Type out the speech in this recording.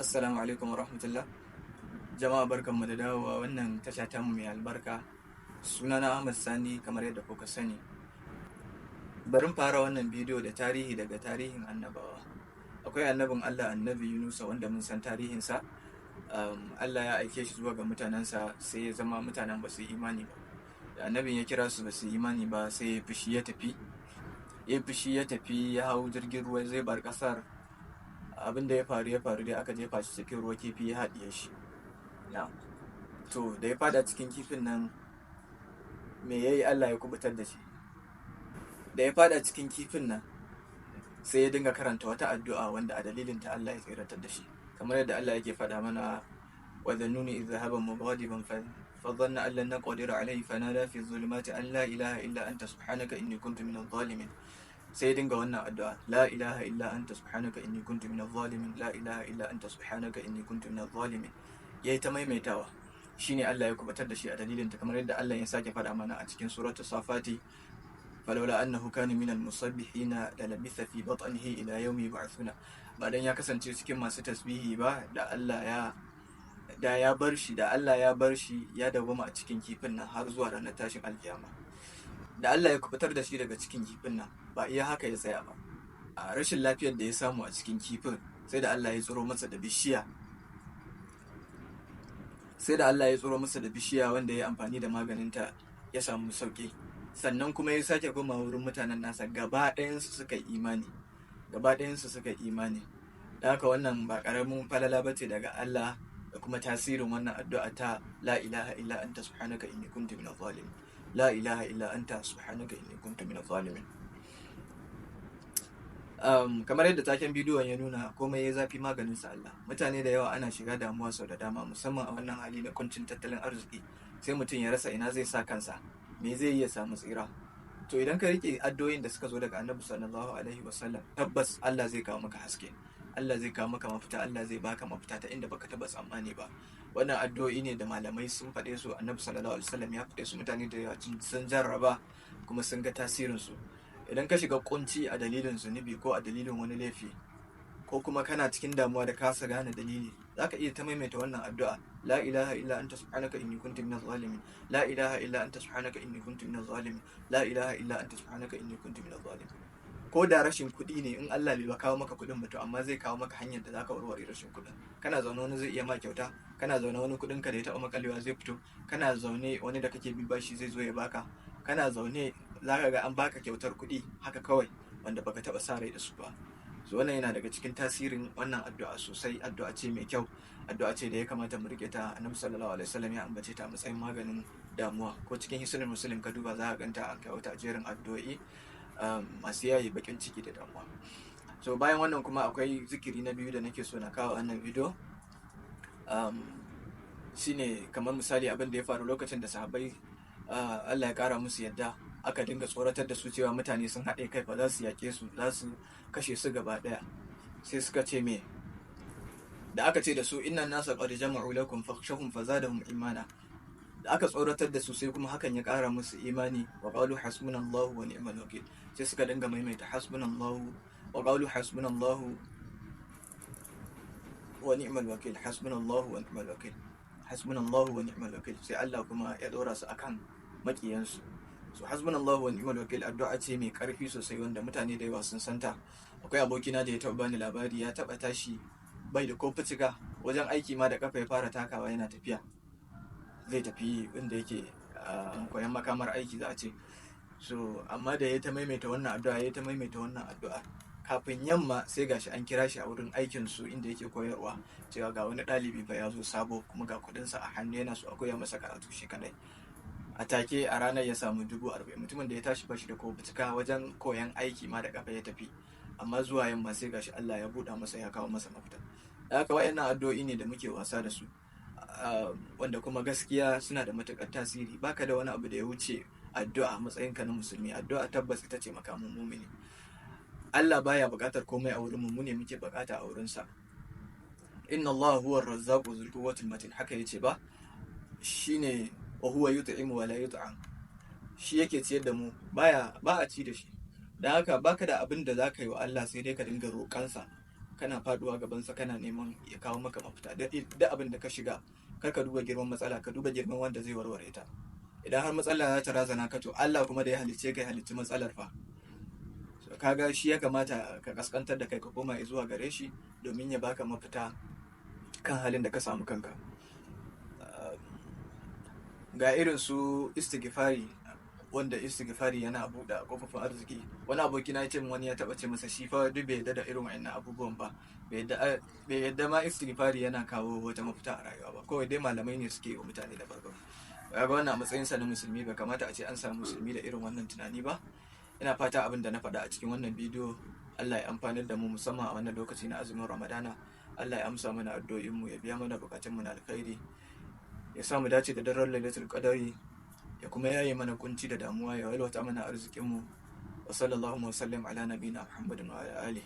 Assalamu alaikum wa rahmatullah. Jama'a barkanmu da dawowa wannan tasha tamu mai albarka. Sunana Ahmad Sani kamar yadda kuka sani. Bari in fara wannan bidiyo da tarihi daga tarihin annabawa. Akwai annabin Allah, Annabi Yunusa, wanda mun san tarihinsa. Allah ya aike shi zuwa ga mutanensa, sai ya zama mutanen ba su yi imani ba. Da annabin ya kira su ba su yi imani ba, sai ya fushi ya tafi. Ya fushi ya tafi, ya hau jirgin ruwa zai bar ƙasar. Abin da ya faru ya faru dai, aka jefa shi cikin ruwa, kifi ya haɗiye shi. Na. To da ya fada cikin kifin nan, me yayi Allah ya kubutar da shi? Da ya fada cikin kifin nan, sai ya dinga karanta wata addu'a wanda a dalilin ta Allah ya tsiratar da shi. Kamar yadda Allah yake faɗa mana: "Wa dhannuni idh dhahaba mughadiban fa dhanna an lan naqdira alayhi fanada fi dhulumati an la ilaha illa anta subhanaka inni kuntu minadh dhalimin." Sai ya dinga wannan addu'a: "La ilaha illa anta subhanaka inni kuntu minadh dhalimin, la ilaha illa anta subhanaka inni kuntu minadh dhalimin." Yayi ta maimaitawa, shine Allah ya kubutar da shi a dalilin ta, kamar yadda Allah ya sake faɗa mana a cikin suratul Safati: "Falawla annahu kana minal musabbihina lalabitha fi batnihi ila yawmi yub'athuna." Ba dan ya kasance cikin masu tasbihi ba, da Allah ya da ya bar shi, da Allah ya bar shi ya dawwama a cikin kifin nan har zuwa ranar tashin alkiyama. Da Allah ya kubutar da shi daga cikin kifin nan, ba iya haka ya tsaya ba. A rashin lafiyar da ya samu a cikin kifin, sai da Allah ya tsiro masa da bishiya, sai da Allah ya tsiro masa da bishiya wanda ya amfani da maganinta ya samu sauki. Sannan kuma ya sake koma wurin mutanen nasa, gaba ɗayansu suka yi imani, gaba ɗayansu suka yi imani. Da haka wannan ba ƙaramin falala ba ce daga Allah da kuma tasirin wannan addu'a ta "La ilaha illa anta subhanaka inni kuntu minadh zalimin, la ilaha illa anta subhanaka inni kuntu minadh zalimin." Kamar yadda taken bidiyon ya nuna, komai ya zafi maganin sa Allah. Mutane da yawa ana shiga damuwa sau da dama, musamman a wannan hali na kuncin tattalin arziki, sai mutum ya rasa ina zai sa kansa, me zai iya samu tsira. To idan ka rike addu'o'in da suka zo daga Annabi sallallahu alaihi wasallam, tabbas Allah zai kawo maka haske, Allah zai kawo maka mafita, Allah zai baka mafita ta inda baka taba tsammani ba. Wannan addu'o'i ne da malamai sun faɗe su, Annabi sallallahu alaihi wasallam ya faɗe su, mutane da yawa sun jarraba kuma sun ga tasirin su. Idan ka shiga kunci a dalilin zunubi ko a dalilin wani laifi, ko kuma kana cikin damuwa da kasa gane dalili, zaka iya ta maimaita wannan addu'a: "La ilaha illa anta subhanaka inni kuntu minaz zalimin, la ilaha illa anta subhanaka inni kuntu minaz zalimin, la ilaha illa anta subhanaka inni kuntu minaz zalimin." Ko da rashin kuɗi ne, in Allah bai kawo maka kuɗin ba, to amma zai kawo maka hanyar da zaka warware rashin kuɗin. Kana zaune wani zai iya ma kyauta, kana zaune wani kuɗin ka da ya taɓa makalewa zai fito, kana zaune wani da kake bi bashi zai zo ya baka, kana zaune zaka ga an baka kyautar kuɗi haka kawai wanda baka taɓa sa rai da su ba. So wannan yana daga cikin tasirin wannan addu'a sosai. Addu'a ce mai kyau, addu'a ce da ya kamata mu rike ta. Annabi sallallahu alaihi wasallam ya ambace ta a matsayin maganin damuwa. Ko cikin Hisnul Muslim ka duba, za ka ganta an kawo ta jerin addu'o'i masu yayi bakin ciki da damuwa. So bayan wannan kuma akwai zikiri na biyu da nake so na kawo wannan bidiyo, shine kamar misali abin da ya faru lokacin da sahabbai, Allah ya kara musu yadda, aka dinga tsoratar da su cewa mutane sun haɗe kai fa za su yaƙe su, za su kashe su gaba ɗaya. Sai suka ce me? Da aka ce da su: "Innan nasa qad jama'u lakum fakhshawhum fazadahum imana." Da aka tsoratar da su, sai kuma hakan ya ƙara musu imani. "Wa qalu hasbunallahu wa ni'mal wakil." Sai suka dinga maimaita hasbunallahu, "Wa qalu hasbunallahu wa ni'mal wakil, hasbunallahu wa ni'mal wakil, hasbunallahu wa ni'mal wakil." Sai Allah kuma ya dora su akan makiyansu. So hasbunallahu wa ni'mal wakil addu'a ce mai karfi sosai wanda mutane da yawa sun santa. Akwai abokina da ya taɓa bani labari, ya taɓa tashi bai da ko ficika, wajen aiki ma da kafa ya fara takawa yana tafiya, zai tafi inda yake koyan makamar aiki za a ce. So amma da ya ta maimaita wannan addu'a, ya ta maimaita wannan addu'a, kafin yamma sai gashi an kira shi a wurin aikin su inda yake koyarwa, cewa ga wani ɗalibi fa ya zo sabo, kuma ga kuɗinsa a hannu, yana so a koya masa karatu shi kadai. A take a ranar ya samu 40,000. Mutumin da ya tashi bashi da ko cika, wajen koyan aiki ma da kafa ya tafi, amma zuwa yamma sai gashi Allah ya buɗa masa, ya kawo masa mafita. Da haka wayannan addu'o'i ne da muke wasa da su, wanda kuma gaskiya suna da matuƙar tasiri. Baka da wani abu da ya wuce addu'a a matsayinka na musulmi. Addu'a tabbas ita ce makamin mumini. Allah baya buƙatar komai a wurin mu, mu ne muke buƙata a wurinsa. "Inna Allah huwa ar-razzaqu dhul quwwatil matin," haka yace ba? Shine "wa huwa yut'imu wa la yut'am", shi yake ciyar da mu, baya ba a ci da shi. Dan haka baka da abin da zaka yi wa Allah sai dai ka dinga roƙansa. Kana faduwa gabansa, kana neman ya kawo maka mafita. Duk abin da ka shiga, kar ka duba girman matsala, ka duba girman wanda zai warware ta. Idan har matsala za ta razana ka, to Allah kuma da ya halicce ka ya halicci matsalar fa. So kaga shi ya kamata ka kaskantar da kai, ka koma zuwa gare shi domin ya baka mafita kan halin da ka samu kanka. Ga irin su istighfari, wanda istighfari yana buɗe kofofin arziki. Wani aboki na ce min wani ya taɓa ce masa shi fa duk bai yadda da irin wa'annan abubuwan ba, bai yadda ma istighfari yana kawo wata mafita a rayuwa ba, kawai dai malamai ne suke yi wa mutane da farko. Kaga wannan a matsayin sa na musulmi bai kamata a ce an samu musulmi da irin wannan tunani ba. Ina fata abin da na faɗa a cikin wannan bidiyo Allah ya amfanar da mu, musamman a wannan lokaci na azumin Ramadana. Allah ya amsa mana addu'o'in mu, ya biya mana bukatun mu na alkhairi, ya sa mu dace da daren Lailatul Qadari, ya kuma yaye mana kunci da damuwa, ya yalwata mana arzikin mu. Wa sallallahu wa sallam ala nabiyina Muhammadin wa ala alihi.